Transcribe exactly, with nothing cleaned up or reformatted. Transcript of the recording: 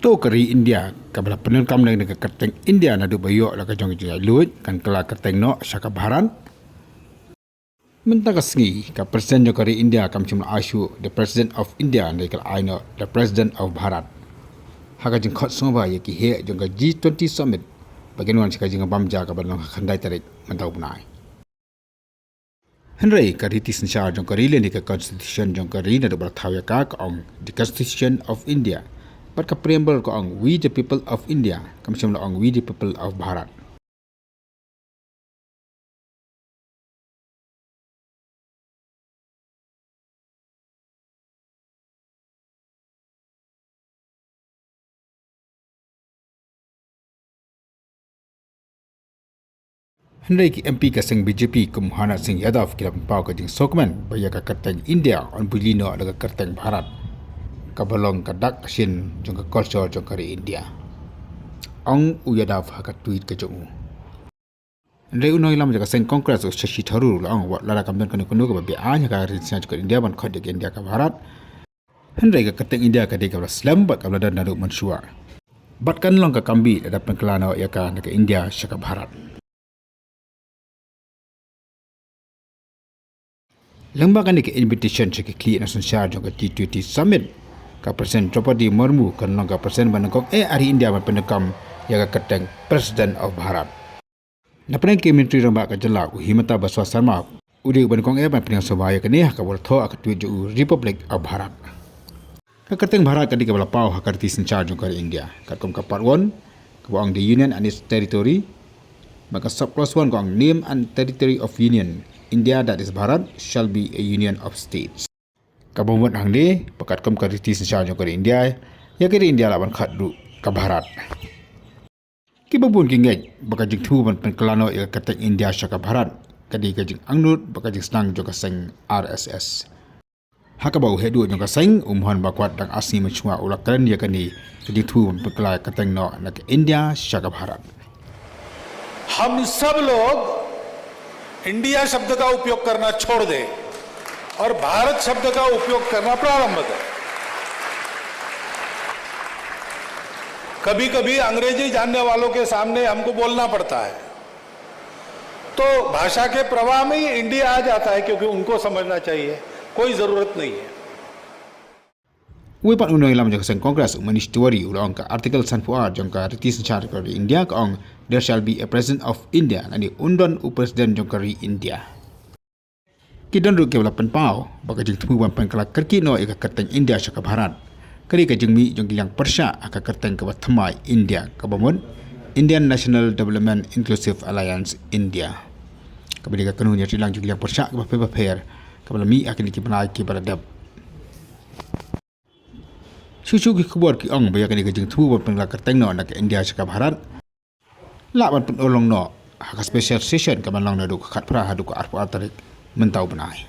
To ka ri India kaba la pyndonkam na ka kyrteng India naduh ba ïoh la ka jong ka jingïaid luid kan kylla kyrteng noh sha ka Bharat. Mynta ka sngi ka President jong ka ri India kam shym la ai shuh The President of India, hynrei ka la ai noh The President of Bharat. Ha ka jingkhot sngewbha ïa ki heh jong ka G twenty Summit ba kin wan sha ka jingbam ja kaba long ha ka khyndai tarik mynta u bnai. Hynrei ka riti synshar jong ka ri lane ka Constitution jong ka ri naduh ba la thaw ïa ka ka ong The Constitution of India. Bad ka Preamble ka ong We the People of India, kam shym la ong We the People of Bharat. Hynrei ki M P ka seng B J P kum Harnath Singh Yadav ki la pynpaw ka jingsngewkmen ba ïa ka kyrteng India yn bujli noh da ka kyrteng Bharat, kaba long ka dak ka shin jong ka culture jong ka ri India, ong u Yadav ha ka tweet ka jong u. Hynrei u nongïalam jong ka seng Congress u Shashi Tharoor u la ong wat lada kam don kano kano kaba beaiñ ha ka riti synshar jong ka India ban khot ïa ka India ka Bharat, hynrei ka kyrteng India ka dei kaba la slem bad kaba la don naduh mynshuwa. Bad kan long ka kambi lada pynkylla noh ïa ka na ka India sha ka Bharat. Lyngba kane ka invitation sha ki khlieh na synshar jong ka G twenty Summit, ka President Droupadi Murmu kan long ka President ba nyngkong eh ha ri India ban pyndonkam ïa ka kyrteng President of Bharat. Na pdeng ki Myntri Rangbah ka jylla u Himanta Biswa Sarma u dei uba nyngkong eh ban pynïasoh ïa kane ha kaba la thoh ha ka tweet jong u Republic of Bharat. Ka kyrteng Bharat ka dei kaba la paw ha ka riti synshar jong ka ri India katkum ka Part one kaba ong The Union and its Territory, bad ka Sub Clause one ka ong Name and Territory of Union, India, that is Bharat, shall be a union of states. Kaba mut hangne ba katkum ka riti synshar jong ka ri India, ïa ka ri India lah ban khot ruh ka Bharat. Kiba bun ki ngeit ba ka jingthmu ban pynkylla noh ïa ka kyrteng India sha ka Bharat ka dei ka jingangnud bad ka jingsnang jong ka seng R S S. Ha kaba u heh duh jong ka seng u Mohan Bhagwat dang ar sngi mynshuwa u la kren ïa kane ka jingthmu ban pynkylla ïa ka kyrteng noh na ka India sha ka Bharat. हम सब लोग इंडिया शब्द का उपयोग करना छोड़ दें और भारत शब्द का उपयोग करना प्रारंभ करें। कभी-कभी अंग्रेजी जानने वालों के सामने हमको बोलना पड़ता है, तो भाषा के प्रवाह में ही इंडिया आ जाता है, क्योंकि उनको समझना चाहिए, कोई जरूरत नहीं है। Uwei pat u nongïalam jong ka seng Congress u Manish Tiwari u la ong ka Article sanphew ar jong ka riti synshar ka ri India ka ong There shall be a President of India, lane un don u President jong ka ri India. Ki don ruh kiba la pynpaw ba ka jingthmu ban pynkylla kyrkieh noh ïa ka kyrteng India sha ka Bharat ka dei ka jingmih jong ki liang pyrshah ha ka kyrteng kaba thymmai India kaba mut Indian National Development Inclusive Alliance India, kaba dei ka kynhun ïatreilang jong ki liang pyrshah kiba pher bapher kaba la mih ha kine ki bnai kiba la dep. Shuh shuh ki khubor ki ong ba ïa kane ka jingthmu ban pynkylla kyrteng noh na ka India sha ka Bharat lah ban pynurlong noh ha ka special session kaban long naduh ka khatphra haduh ka arphew ar tarik mynta u bnai.